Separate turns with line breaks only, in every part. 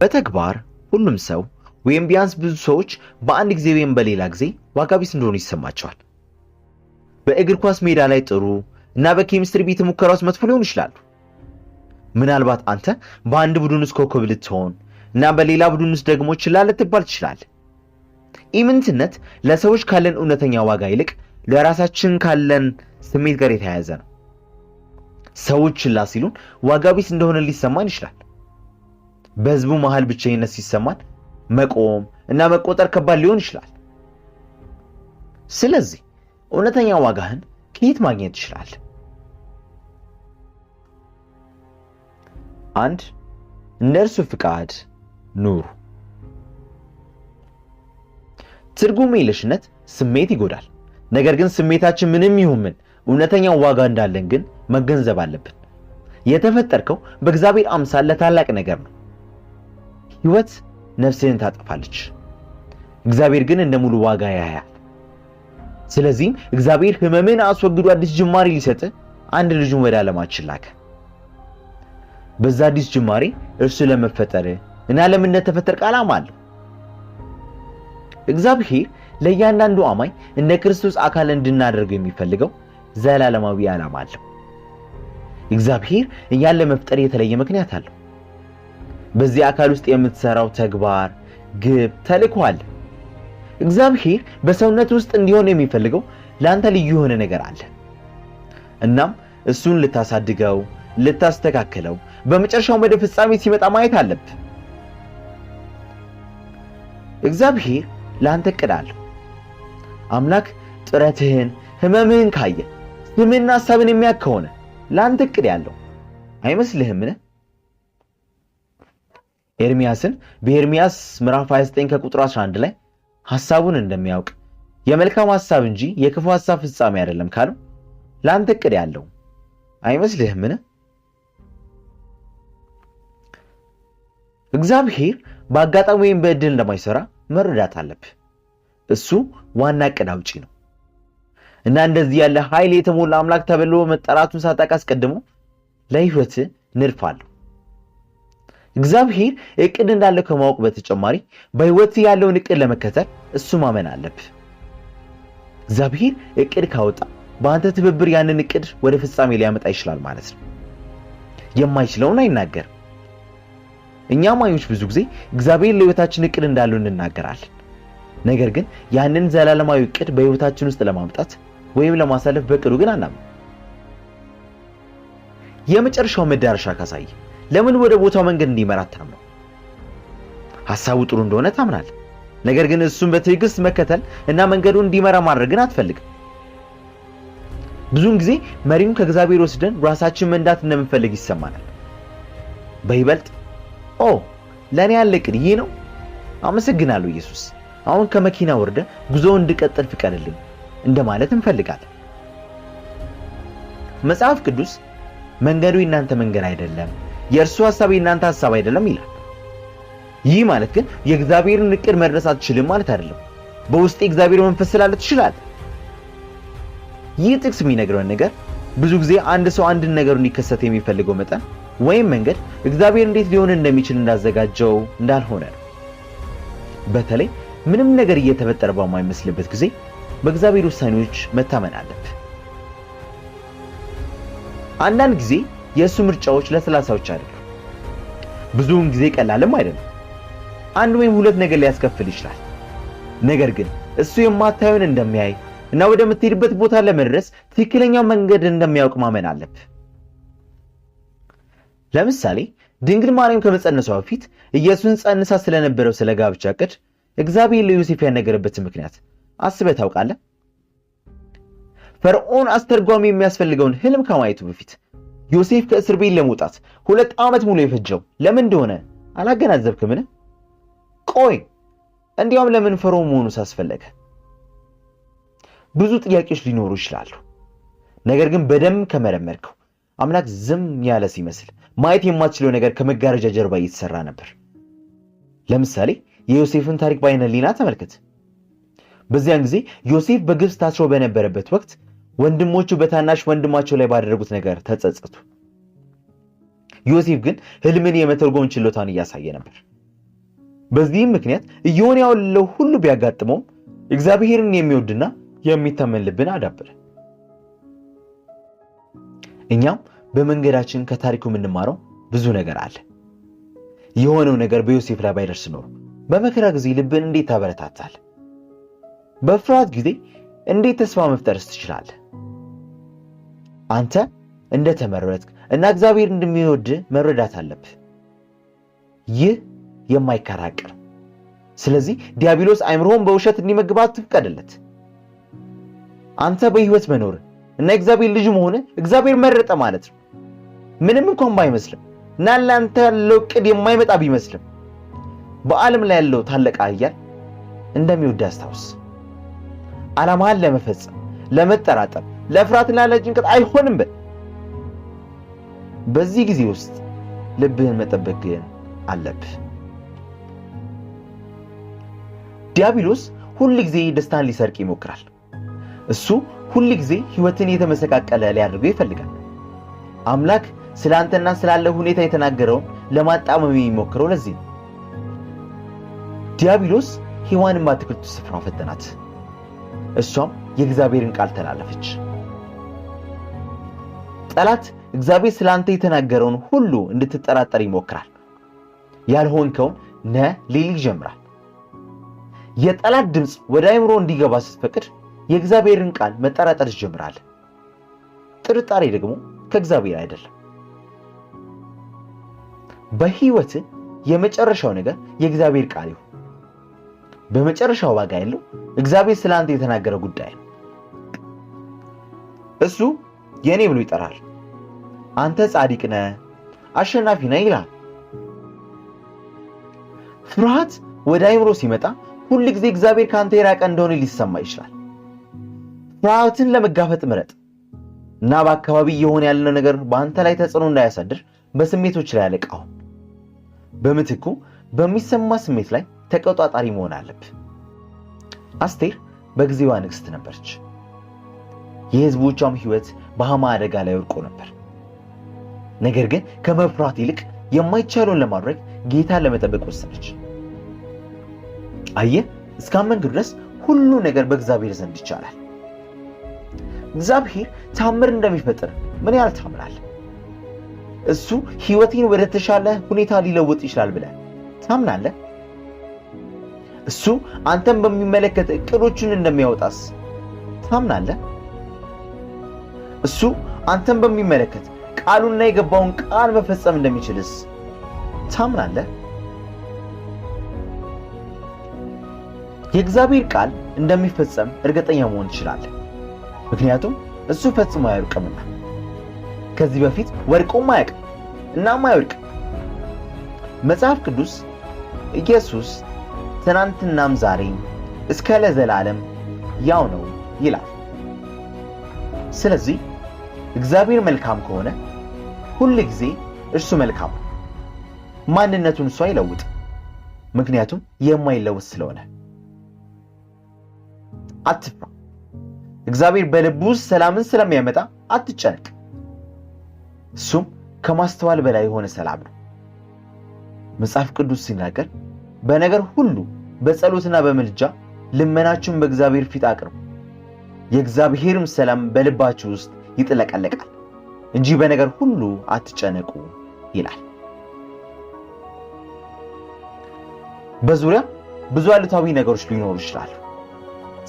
በተግባር ሁሉም ሰው ወይም ቢያንስ ብዙ ሰዎች በአንድ ጊዜ ወይም በሌላ ጊዜ ዋጋ ቢስ እንደሆኑ ይሰማቸዋል። በእግር ኳስ ሜዳ ላይ ጥሩ እና በኬሚስትሪ ቤተ ሙከራ ውስጥ መጥፎ ሊሆኑ ይችላሉ። ምናልባት አንተ በአንድ ቡድን ውስጥ ኮከብ ልትሆን እና በሌላ ቡድን ውስጥ ደግሞ ችላ ልትባል ትችላለህ። ኢምንትነት ለሰዎች ካለን እውነተኛ ዋጋ ይልቅ ለራሳችን ካለን ስሜት ጋር የተያያዘ ነው። ሰዎች ችላ ሲሉን ዋጋ ቢስ እንደሆነ ሊሰማን ይችላል። በህዝቡ መሃል ብቸኝነት ሲሰማን መቆም እና መቆጠር ከባድ ሊሆን ይችላል። ስለዚህ እውነተኛ ዋጋህን ከየት ማግኘት ትችላለህ? አንድ፣ እንደ እርሱ ፍቃድ ኑሩ። ትርጉም የለሽነት ስሜት ይጎዳል። ነገር ግን ስሜታችን ምንም ይሁን ምን እውነተኛ ዋጋ እንዳለን ግን መገንዘብ አለብን። የተፈጠርከው በእግዚአብሔር አምሳል ለታላቅ ነገር ነው። ሕይወት ነፍስህን ታጠፋለች፣ እግዚአብሔር ግን እንደ ሙሉ ዋጋ ያያል። ስለዚህም እግዚአብሔር ሕመምን አስወግዶ አዲስ ጅማሬ ሊሰጥ አንድ ልጁን ወደ ዓለማችን ላከ። በዛ አዲስ ጅማሬ እርሱ ለመፈጠር እና ለምን እንደተፈጠርክ ዓላማ አለው። እግዚአብሔር ለእያንዳንዱ አማኝ እንደ ክርስቶስ አካል እንድናደርገው የሚፈልገው ዘላለማዊ ዓላማ አለው። እግዚአብሔር እኛን ለመፍጠር የተለየ ምክንያት አለው። በዚህ አካል ውስጥ የምትሰራው ተግባር፣ ግብ፣ ተልእኮ አለ። እግዚአብሔር በሰውነት ውስጥ እንዲሆን የሚፈልገው ለአንተ ልዩ የሆነ ነገር አለ። እናም እሱን ልታሳድገው፣ ልታስተካክለው፣ በመጨረሻው ወደ ፍጻሜ ሲመጣ ማየት አለብህ። እግዚአብሔር ለአንተ እቅድ አለው። አምላክ ጥረትህን፣ ህመምህን ካየ፣ ስምህና ሀሳብን የሚያውቅ ከሆነ ለአንተ እቅድ ያለው አይመስልህምን? ኤርሚያስን በኤርሚያስ ምዕራፍ 29 ከቁጥር 11 ላይ ሐሳቡን እንደሚያውቅ የመልካም ሐሳብ እንጂ የክፉ ሐሳብ ፍጻሜ አይደለም ካለው ለአንተ እቅድ ያለው አይመስልህምን? እግዚአብሔር በአጋጣሚ ወይም በእድል እንደማይሰራ መረዳት አለብህ። እሱ ዋና እቅድ አውጪ ነው እና እንደዚህ ያለ ኃይል የተሞላ አምላክ ተብሎ መጠራቱን ሳታውቅ አስቀድሞ ለሕይወትህ ንድፍ አለው። እግዚአብሔር እቅድ እንዳለው ከማወቅ በተጨማሪ በሕይወትህ ያለውን እቅድ ለመከተል እሱ ማመን አለብህ። እግዚአብሔር እቅድ ካወጣ በአንተ ትብብር ያንን እቅድ ወደ ፍጻሜ ሊያመጣ ይችላል ማለት ነው። የማይችለውን አይናገርም። እኛ አማኞች ብዙ ጊዜ እግዚአብሔር ለሕይወታችን እቅድ እንዳለው እንናገራለን። ነገር ግን ያንን ዘላለማዊ እቅድ በሕይወታችን ውስጥ ለማምጣት ወይም ለማሳለፍ በእቅዱ ግን አናምንም። የመጨረሻው መዳረሻ ካሳየ ለምን ወደ ቦታው መንገድ እንዲመራ አታምነው? ሐሳቡ ጥሩ እንደሆነ ታምናለህ። ነገር ግን እሱን በትዕግስት መከተል እና መንገዱን እንዲመራ ማድረግን አትፈልግም። ብዙውን ጊዜ መሪውን ከእግዚአብሔር ወስደን ራሳችን መንዳት እንደምንፈልግ ይሰማናል። በይበልጥ ኦ ለእኔ ያለ እቅድ ይህ ነው፣ አመሰግናለሁ ኢየሱስ፣ አሁን ከመኪና ወርደ ጉዞውን እንድቀጥል ፍቀድልኝ እንደማለት እንፈልጋለን። መጽሐፍ ቅዱስ መንገዱ የእናንተ መንገድ አይደለም፣ የእርሱ ሐሳብ የእናንተ ሐሳብ አይደለም ይላል። ይህ ማለት ግን የእግዚአብሔርን እቅድ መድረስ አትችልም ማለት አይደለም። በውስጥ የእግዚአብሔር መንፈስ ስላለ ትችላለህ። ይህ ጥቅስ የሚነግረን ነገር ብዙ ጊዜ አንድ ሰው አንድን ነገር እንዲከሰት የሚፈልገው መጠን ወይም መንገድ እግዚአብሔር እንዴት ሊሆን እንደሚችል እንዳዘጋጀው እንዳልሆነ ነው። በተለይ ምንም ነገር እየተፈጠረ በማይመስልበት ጊዜ በእግዚአብሔር ውሳኔዎች መታመን አለብህ። አንዳንድ ጊዜ የእሱ ምርጫዎች ለስላሳዎች አይደሉም። ብዙውን ጊዜ ቀላልም አይደለም። አንድ ወይም ሁለት ነገር ሊያስከፍል ይችላል። ነገር ግን እሱ የማታየውን እንደሚያይ እና ወደምትሄድበት ቦታ ለመድረስ ትክክለኛው መንገድ እንደሚያውቅ ማመን አለብህ። ለምሳሌ ድንግል ማርያም ከመጸነሷ በፊት ኢየሱስን ጸንሳ ስለነበረው ስለ ጋብቻ ዕቅድ እግዚአብሔር ለዮሴፍ ያነገረበትን ምክንያት አስበህ ታውቃለህ? ፈርዖን አስተርጓሚ የሚያስፈልገውን ህልም ከማየቱ በፊት ዮሴፍ ከእስር ቤት ለመውጣት 2 ዓመት ሙሉ የፈጀው ለምን እንደሆነ አላገናዘብክምን? ቆይ እንዲያውም ለምን ፈርዖን መሆኑ ሳስፈለገ? ብዙ ጥያቄዎች ሊኖሩ ይችላሉ። ነገር ግን በደንብ ከመረመርከው አምላክ ዝም ያለ ሲመስል ማየት የማትችለው ነገር ከመጋረጃ ጀርባ እየተሰራ ነበር። ለምሳሌ የዮሴፍን ታሪክ በዓይነ ሕሊና ተመልከት። በዚያን ጊዜ ዮሴፍ በግብፅ ታስሮ በነበረበት ወቅት ወንድሞቹ በታናሽ ወንድማቸው ላይ ባደረጉት ነገር ተጸጸቱ። ዮሴፍ ግን ህልምን የመተርጎም ችሎታን እያሳየ ነበር። በዚህም ምክንያት እየሆነ ያለው ሁሉ ቢያጋጥመውም እግዚአብሔርን የሚወድና የሚታመን ልብን አዳበረ። እኛም በመንገዳችን ከታሪኩ የምንማረው ብዙ ነገር አለ። የሆነው ነገር በዮሴፍ ላይ ባይደርስ ኖሮ በመከራ ጊዜ ልብን እንዴት ታበረታታል? በፍርሃት ጊዜ እንዴት ተስፋ መፍጠርስ ትችላለህ? አንተ እንደተመረጥክ እና እግዚአብሔር እንደሚወድ መረዳት አለብህ። ይህ የማይከራከር። ስለዚህ ዲያብሎስ አይምሮህን በውሸት እንዲመግብ አትፍቀድለት። አንተ በህይወት መኖር እና እግዚአብሔር ልጅ መሆን እግዚአብሔር መረጠ ማለት ነው። ምንም እንኳን ባይመስልም እና ለአንተ ያለው ዕቅድ የማይመጣ ቢመስልም በዓለም ላይ ያለው ታላቅ ኃያል እንደሚወድ አስታውስ። ዓላማህን ለመፈጸም ለመጠራጠር፣ ለፍርሃትና ለጭንቀት አይሆንም በል። በዚህ ጊዜ ውስጥ ልብህን መጠበቅ ግን አለብህ። ዲያብሎስ ሁል ጊዜ ደስታን ሊሰርቅ ይሞክራል። እሱ ሁል ጊዜ ህይወትን የተመሰቃቀለ ሊያደርገው ይፈልጋል። አምላክ ስለ አንተና ስላለ ሁኔታ የተናገረውን ለማጣመም የሚሞክረው ለዚህ ነው። ዲያብሎስ ሔዋንን በአትክልቱ ስፍራ ፈተናት። እሷም የእግዚአብሔርን ቃል ተላለፈች። ጠላት እግዚአብሔር ስለ አንተ የተናገረውን ሁሉ እንድትጠራጠር ይሞክራል። ያልሆንከውን ነህ ሊል ይጀምራል። የጠላት ድምፅ ወደ አእምሮ እንዲገባ ስትፈቅድ የእግዚአብሔርን ቃል መጠራጠር ትጀምራለህ። ጥርጣሬ ደግሞ ከእግዚአብሔር አይደለም። በህይወት የመጨረሻው ነገር የእግዚአብሔር ቃል ይሁን። በመጨረሻው ዋጋ ያለው እግዚአብሔር ስለ አንተ የተናገረ ጉዳይ ነው። እሱ የኔ ብሎ ይጠራል። አንተ ጻድቅ ነህ፣ አሸናፊ ነህ ይላል። ፍርሃት ወደ አእምሮ ሲመጣ ሁል ጊዜ እግዚአብሔር ከአንተ የራቀ እንደሆነ ሊሰማ ይችላል። ፍርሃትን ለመጋፈጥ ምረጥ እና በአካባቢ እየሆነ ያለው ነገር በአንተ ላይ ተጽዕኖ እንዳያሳድር በስሜቶች ላይ አለቃው። በምትኩ በሚሰማ ስሜት ላይ ተቆጣጣሪ መሆን አለብህ። አስቴር በጊዜዋ ንግሥት ነበረች። የሕዝቦቿም ሕይወት በሃማ አደጋ ላይ ወድቆ ነበር። ነገር ግን ከመፍራት ይልቅ የማይቻለውን ለማድረግ ጌታን ለመጠበቅ ወሰነች። አየህ፣ እስካመንክ ድረስ ሁሉ ነገር በእግዚአብሔር ዘንድ ይቻላል። እግዚአብሔር ታምር እንደሚፈጥር ምን ያህል ታምናለህ? እሱ ሕይወቴን ወደ ተሻለ ሁኔታ ሊለውጥ ይችላል ብለህ ታምናለህ? እሱ አንተን በሚመለከት እቅዶቹን እንደሚያወጣስ ታምናለህ? እሱ አንተን በሚመለከት ቃሉና የገባውን ቃል መፈጸም እንደሚችልስ ታምናለህ? የእግዚአብሔር ቃል እንደሚፈጸም እርግጠኛ መሆን ትችላለህ። ምክንያቱም እሱ ፈጽሞ አይወድቅምና። ከዚህ በፊት ወድቆም አያውቅም እናም አይወድቅም። መጽሐፍ ቅዱስ ኢየሱስ ትናንትናም ዛሬም እስከ ለዘላለም ያው ነው ይላል። ስለዚህ እግዚአብሔር መልካም ከሆነ ሁል ጊዜ እርሱ መልካም ነው። ማንነቱን እሱ አይለውጥም፣ ምክንያቱም የማይለውጥ ስለሆነ። አትፍራ። እግዚአብሔር በልቡ ውስጥ ሰላምን ስለሚያመጣ አትጨነቅ። እሱም ከማስተዋል በላይ የሆነ ሰላም ነው። መጽሐፍ ቅዱስ ሲናገር በነገር ሁሉ በጸሎትና በምልጃ ልመናችሁን በእግዚአብሔር ፊት አቅርቡ፣ የእግዚአብሔርም ሰላም በልባችሁ ውስጥ ይጥለቀለቃል እንጂ በነገር ሁሉ አትጨነቁ ይላል። በዙሪያ ብዙ አሉታዊ ነገሮች ሊኖሩ ይችላሉ።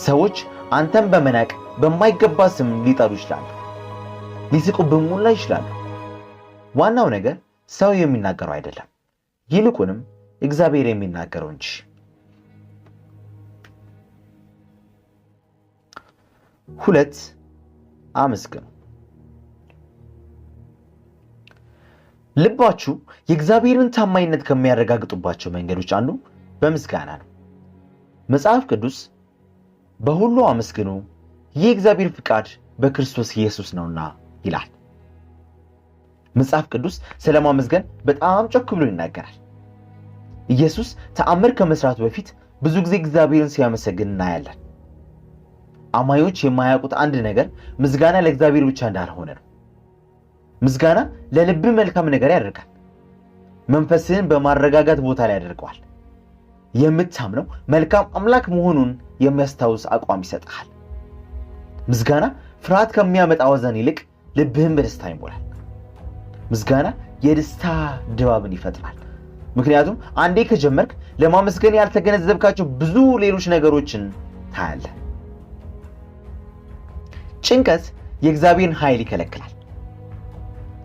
ሰዎች አንተን በመናቅ በማይገባ ስም ሊጠሩ ይችላሉ። ሊስቁብህም ሁላ ይችላሉ። ዋናው ነገር ሰው የሚናገረው አይደለም፣ ይልቁንም እግዚአብሔር የሚናገረው እንጂ። ሁለት፣ አመስግኑ። ልባችሁ የእግዚአብሔርን ታማኝነት ከሚያረጋግጡባቸው መንገዶች አንዱ በምስጋና ነው። መጽሐፍ ቅዱስ በሁሉ አመስግኑ፣ ይህ የእግዚአብሔር ፍቃድ በክርስቶስ ኢየሱስ ነውና ይላል። መጽሐፍ ቅዱስ ስለማመስገን በጣም ጮክ ብሎ ይናገራል። ኢየሱስ ተአምር ከመስራቱ በፊት ብዙ ጊዜ እግዚአብሔርን ሲያመሰግን እናያለን። አማኞች የማያውቁት አንድ ነገር ምስጋና ለእግዚአብሔር ብቻ እንዳልሆነ ነው። ምስጋና ለልብ መልካም ነገር ያደርጋል። መንፈስህን በማረጋጋት ቦታ ላይ ያደርገዋል። የምታምነው መልካም አምላክ መሆኑን የሚያስታውስ አቋም ይሰጥሃል። ምስጋና ፍርሃት ከሚያመጣ ሐዘን ይልቅ ልብህን በደስታ ይሞላል። ምስጋና የደስታ ድባብን ይፈጥራል። ምክንያቱም አንዴ ከጀመርክ ለማመስገን ያልተገነዘብካቸው ብዙ ሌሎች ነገሮችን ታያለህ። ጭንቀት የእግዚአብሔርን ኃይል ይከለክላል።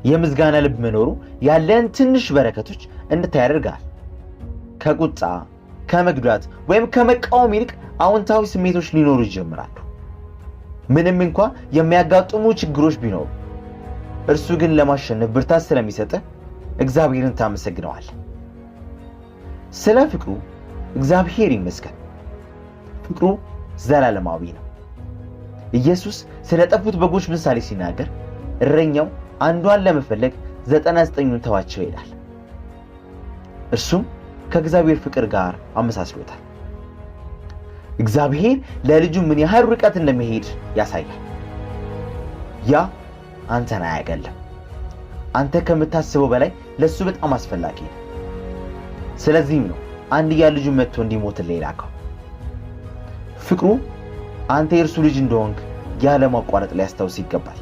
የምስጋና ልብ መኖሩ ያለን ትንሽ በረከቶች እንድታይ ያደርጋል። ከቁጣ፣ ከመጉዳት ወይም ከመቃወም ይልቅ አዎንታዊ ስሜቶች ሊኖሩ ይጀምራሉ። ምንም እንኳ የሚያጋጥሙ ችግሮች ቢኖሩ፣ እርሱ ግን ለማሸነፍ ብርታት ስለሚሰጥህ እግዚአብሔርን ታመሰግነዋል። ስለ ፍቅሩ እግዚአብሔር ይመስገን። ፍቅሩ ዘላለማዊ ነው። ኢየሱስ ስለ ጠፉት በጎች ምሳሌ ሲናገር እረኛው አንዷን ለመፈለግ 99ኙን ተዋቸው ይላል። እርሱም ከእግዚአብሔር ፍቅር ጋር አመሳስሎታል። እግዚአብሔር ለልጁ ምን ያህል ርቀት እንደሚሄድ ያሳያል። ያ አንተን አያገለም። አንተ ከምታስበው በላይ ለሱ በጣም አስፈላጊ ነው። ስለዚህም ነው አንድያ ልጁ መጥቶ እንዲሞትልህ የላከው። ፍቅሩ አንተ የእርሱ ልጅ እንደሆንክ ያለማቋረጥ ሊያስታውስ ይገባል።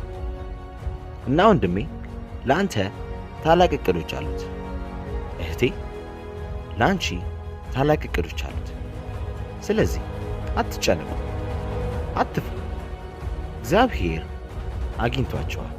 እና ወንድሜ፣ ለአንተ ታላቅ እቅዶች አሉት። እህቴ፣ ለአንቺ ታላቅ እቅዶች አሉት። ስለዚህ አትጨነቁ፣ አትፍሩ። እግዚአብሔር አግኝቷቸዋል።